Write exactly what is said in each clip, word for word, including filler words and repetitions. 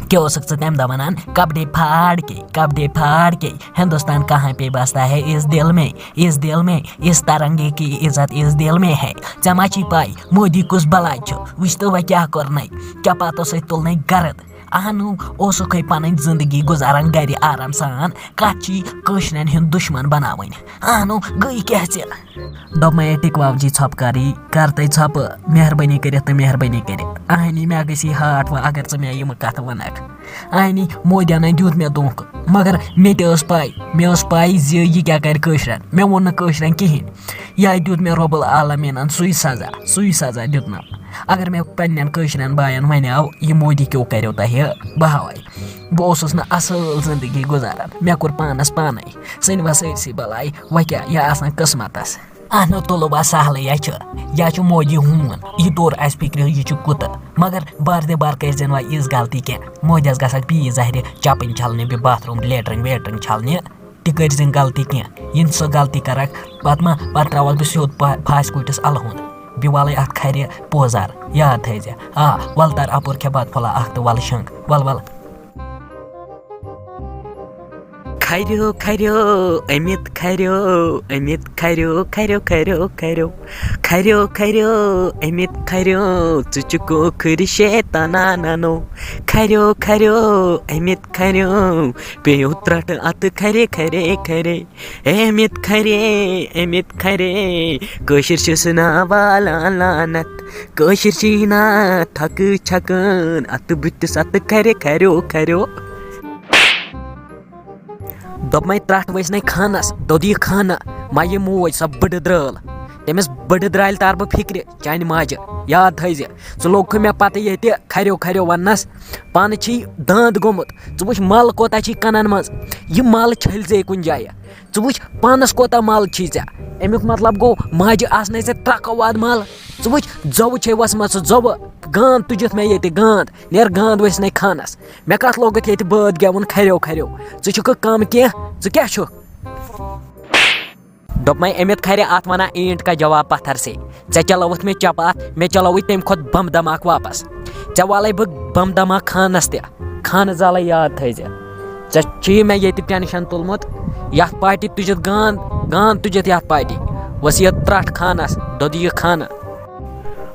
کیٛاہ اوسُکھ ژٕ تَمہِ دۄہ وَنان؟ کپڑے پھاڑ کے، کپڑے پھاڑ کے، ہندوستان کہاں پہ بستا ہے، اس دل میں، اس دل میں، اس ترنگے کی عزت اس دل میں ہے۔ ژےٚ ما چھی پَے مودی کُس بلاے چھُ؟ وٕچھ تو وۄنۍ کیٛاہ کوٚرنَے، چپاتو سۭتۍ تُلنَے گرد۔ اہنو، اوسُکھے پنٕنۍ زندگی گُزاران گرِ آرام سان، کتھ چھی کٲشرٮ۪ن ہُنٛد دُشمن بناوٕنۍ؟ اہنو، گٔے کیٛاہ ژےٚ؟ دوٚپمَے، "ہے ٹِکواو جی، ژھۄپہٕ کَرٕے، کر تَے ژھۄپہٕ، مہربٲنی کٔرِتھ تہٕ مہربٲنی کٔرِتھ۔ اہنی، مےٚ گژھی ہارٹ وۄنۍ اگر ژٕ مےٚ یِمہٕ کتھٕ وَنکھ۔" اہنی، مودیانہ دیُت مےٚ دھوکہٕ، مگر مےٚ تہِ ٲس پَے، مےٚ ٲس پَے زِ یہِ کیٛاہ کَرِ کٲشرٮ۪ن۔ مےٚ ووٚن نہٕ کٲشرٮ۪ن کِہیٖنۍ۔ یا دیُت مےٚ رۄب العالمیٖنَن سُے سزا، سُے سزا دیُتنَم۔ اگر مےٚ پنٛنٮ۪ن کٲشرٮ۪ن بایَن وَنیو، "یہِ مودی کیو کَریو تۄہہِ بہاوَے"، بہٕ اوسُس نہٕ اَصٕل زندگی گُزاران۔ مےٚ کوٚر پانَس پانَے۔ ژھٕنۍ وۄنۍ سٲرسٕے بَلاے، وۄنۍ کیٛاہ، یہِ آسان قٕسمَتَس۔ اہنو، طلبہ سہلٕے ہا چھُ، یا چھُ مودی ہوٗن، یہِ توٚر اَسہِ فِکرِ، یہِ چھُ کوٗتاہ۔ مگر بار دے بار کٔرۍ زٮ۪ن وۄنۍ یِژھ غلطی کینٛہہ۔ مودیَس گژھکھ بیٚیہِ زہرِ چَپٕنۍ چھَلنہِ، بیٚیہِ باتھ روٗم لیٹرِن ویٹرِن چھَلنہِ۔ تہِ کٔرۍ زٮ۪ن غلطی کینٛہہ۔ یِن سۄ غلطی کَرَکھ، پَتہٕ ما، پَتہٕ ترٛاوَکھ بہٕ سیوٚد پا-، پھاسہِ کُٹھِس اَلہٕ ہُنٛد۔ بیٚیہِ والَے اَتھ کھَرِ پوزار، یاد تھٲیزِ۔ آ، وَلہٕ تَر اَپُر کھےٚ بَتہٕ پھوٚلہ اَکھ تہٕ وَلہٕ شۄنٛگ، وَلہٕ وَلہٕ۔ کھریو کھریو أمِت کھریو، أمِت کھریو، کھریو کھریو کھریو۔ کھریو کھریو أمِت کھریو، ژٕ چھُکھ کھُرِ شیطانہ ننو۔ کھریو کھریو أمِت کھریو، پیٚیو ترٛٹھ اَتھٕ کھرے کھرے کھرے۔ أمِت کھرے، أمِت کھرے، کٲشِر چھِ سُنا والان لعنت۔ کٲشِر چھِ یہِ نا تھکہٕ چھکان، اَتھٕ بٕتھِس اَتھٕ کھرے کھریو کھریو۔ دوٚپمَے ترٛٹھ ؤسۍ نے خانَس، دوٚد یہِ خانہٕ، ما یہِ موج سۄ بٕڈٕ درٛٲل۔ تٔمِس بٕڈٕ درٛالہِ تار بہٕ فِکرِ، چانہِ ماجہِ۔ یاد تھٲیزِ، ژٕ لوٚگکھٕ مےٚ پَتہٕ ییٚتہِ کھریو کھریو وَننَس۔ پانہٕ چھی داند گوٚمُت، ژٕ وٕچھ مَل کوتاہ چھی کَنَن منٛز۔ یہِ مَل چھٔلۍ زے کُنہِ جایہِ۔ ژٕ وٕچھ پانَس کوتاہ مَل چھی ژےٚ۔ اَمیُک مطلب گوٚو، ماجہِ آسنَے ژےٚ ترٛکھ واد مَل۔ ژٕ وٕچھ، زوٚوٕ چھے وَسمَژٕ ژٕ زوٚوٕ۔ گانٛد تُجِتھ مےٚ ییٚتہِ گانٛد۔ نیر گانٛد ؤسۍ نَے خانَس۔ مےٚ کَتھ لوگُتھ ییٚتہِ بٲتھ گٮ۪وُن کھریو کھریو؟ ژٕ چھُکھٕ کَم کینٛہہ؟ ژٕ کیٛاہ چھُکھ؟ دوٚپمَے أمِت کھرِ، اَتھ وَنان اینٹ کا جواب پتھر سے۔ ژےٚ چلٲوٕتھ مےٚ چپاتھ، مےٚ چلٲوٕے تَمہِ کھۄتہٕ بم دھماکہٕ واپس۔ ژےٚ والَے بہٕ بم دھماکہٕ خانَس تہِ۔ خانہٕ زالَے یاد تھٲیزِ۔ ژےٚ چھُے مےٚ ییٚتہِ ٹینشن تُلمُت۔ یَتھ پارٹی تُجِتھ گانٛد، گانٛد تُجِتھ یَتھ پارٹی۔ ؤسِتھ ترٛٹھ خانَس، دوٚد یہِ خانہٕ۔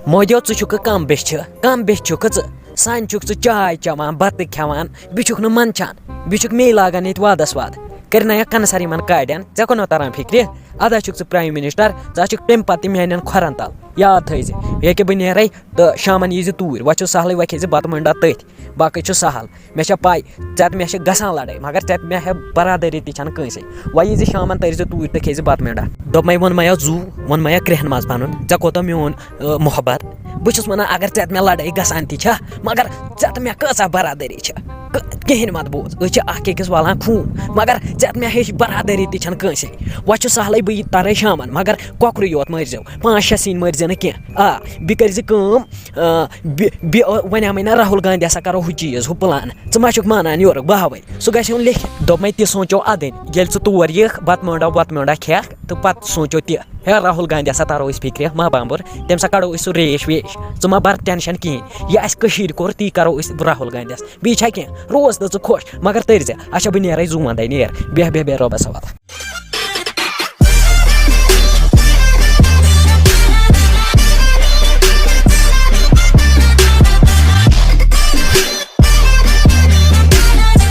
مودیو، ژٕ چھُکھٕ کم بیٚچھِ، کم بیٚچھِ چھُکھٕ ژٕ۔ سانہِ چھُکھ ژٕ چاے چٮ۪وان، بتہٕ کھٮ۪وان، بیٚیہِ چھُکھ نہٕ منٛدچھان، بیٚیہِ چھُکھ مے لاگان ییٚتہِ وادس واد۔ کٔرۍ نہ کنہٕ سر یِمن کاڑٮ۪ن، ژےٚ کُنو تران فِکرِ؟ ادا چھُکھ ژٕ پرایم منسٹر، ژٕ ہا چھُکھ تمہِ پتہٕ تہِ میانٮ۪ن کھۄرن تل۔ یاد تھٲیزِ، ییٚکیٛاہ بہٕ نیرے تہٕ شامن ییٖزِ توٗرۍ، وۄنۍ چھُ سہلٕے، وۄنۍ کھیٚیہِ زِ بتہٕ مٔنڈا تٔتھۍ، باقٕے چھُ سہل۔ مےٚ چھےٚ پَے، ژےٚ تہٕ مےٚ چھِ گژھان لڑٲے، مگر ژےٚ تہٕ مےٚ ہٮ۪ برادٔری تہِ چھَنہٕ کٲنٛسے۔ وۄنۍ یی زِ شامَن تٔرۍ زِ توٗرۍ تہٕ کھیٚیہِ زِ بَتہٕ مٮ۪نٛڈا۔ دوٚپمَے ووٚنمَے یَتھ زُو، ووٚنمَے یَتھ کرٛٮ۪ہن منٛز پَنُن، ژےٚ کوٗتاہ میون، آ، محبت۔ بہٕ چھُس وَنان، اگر ژےٚ تہٕ مےٚ لڑٲے گژھان تہِ چھےٚ، مگر ژےٚ تہٕ مےٚ کۭژاہ برادٔری چھےٚ؟ کہیٖنۍ مت بوز، أسۍ چھِ اکھ أکِس والان خوٗن، مگر ژےٚ تہٕ مےٚ ہِش برادٔری تہِ چھَنہٕ کٲنٛسے۔ وۄنۍ چھُ سہلٕے، بہٕ یہِ تَرَے شامَن، مگر کۄکرُے یوت مٲرۍزیو، پانٛژھ شےٚ سِنۍ مٲرۍزیو نہٕ کینٛہہ۔ آ، بیٚیہِ کٔرۍ زِ کٲم، آ، بِ-، بِ-، آ، وَنیٛامَے نہ راہُل گاندھی ہسا کَرو ہُہ چیٖز، ہُہ پٕلان۔ ژٕ ما چھُکھ مانان یورُک بہاوٕے؟ سُہ گژھِ ہیوٚن لیکھِتھ۔ دوٚپمَے تہِ سونٛچو اَدٕنۍ، ییٚلہِ ژٕ تور یِکھ، بَتہٕ مٲنٛڈا وَتہٕ مٲنٛڈا کھٮ۪کھ، تہٕ پَتہٕ سونٛچو تہِ، ہے راہُل گاندھی ہسا تَرو أسۍ فِکرِ، ما بامبُر، تٔمۍ سا کَڑو أسۍ سُہ ریش ویش۔ ژٕ ما بَر ٹٮ۪نشَن کِہیٖنۍ، یہِ آسہِ کٔشیٖرِ کوٚر، تی کَرو أسۍ راہُل گاندھیَس۔ بیٚیہِ چھا کینٛہہ؟ روز نہٕ ژٕ خۄش، مگر تٔرۍ زِ۔ اچھا، بہٕ نیرَے زُو وَندَے، نیر، بیٚہہ، بیٚہہ، بیٚہہ، رۄبَس حوالہٕ۔